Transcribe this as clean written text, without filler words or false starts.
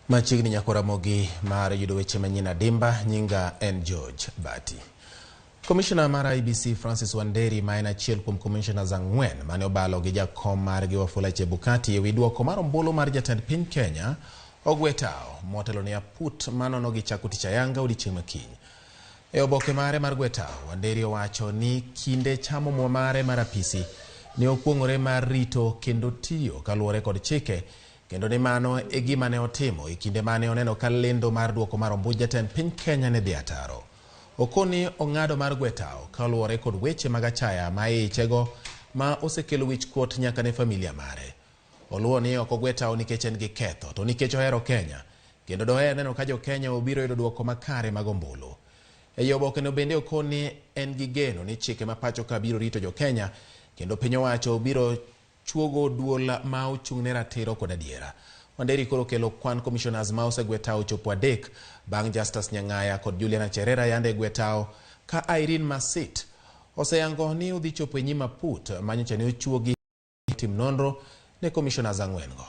Machiegni nyako Ramogi mar yudo weche manyien adimba, nyinga en George Bati. Komishona mar IEBC Francis Wanderi ma en achiel kuom commissioners 4 mane obalo gi jakom margi Wafula Chebukati ewi duoko mar ombulu mar jatend piny Kenya ogwe tao motelo ne aput manono gi chako tich ayanga odiechieng' makiny. E oboke mare mar gwe tao, Wanderi owacho ni kinde chamo mwa mare mar apisi ne okuong'ore mar rito kendo tiyo kaluwore kod chike kendo ni mano e gima ne otimo e kinde mane oneno ka lendo mar duoko mar ombuch jatend piny Kenya ne dhi ataro. Okoni ong'ado mar gwe tao kaluwore kod weche mag achaya ma iichego ma osekelo wichkuot nyaka ne familia mare. Oluwo ni ok ogwe tao nikech en gi ketho, to nikech ohero Kenya, kendo doher neno ka jo Kenya obiro yudo duoko makare mag ombulu. Ei obokeno bende okoni en gi geno ni chike ma pacho ka biro rito jo Kenya, kendo piny owacho biro chuogo duol ma ochung' ne ratiro kod adiera. Wanderi koro kelo kwan commissioners ma osegwe tao chopo 3 bang' Justus Nyang'aya kod Juliana Cherera yande gwe tao ka Irene Masit oseyango ni odhi chopo e nyim aput ma nyocha ne ochuogi tim nonro ne commissioners 4 go.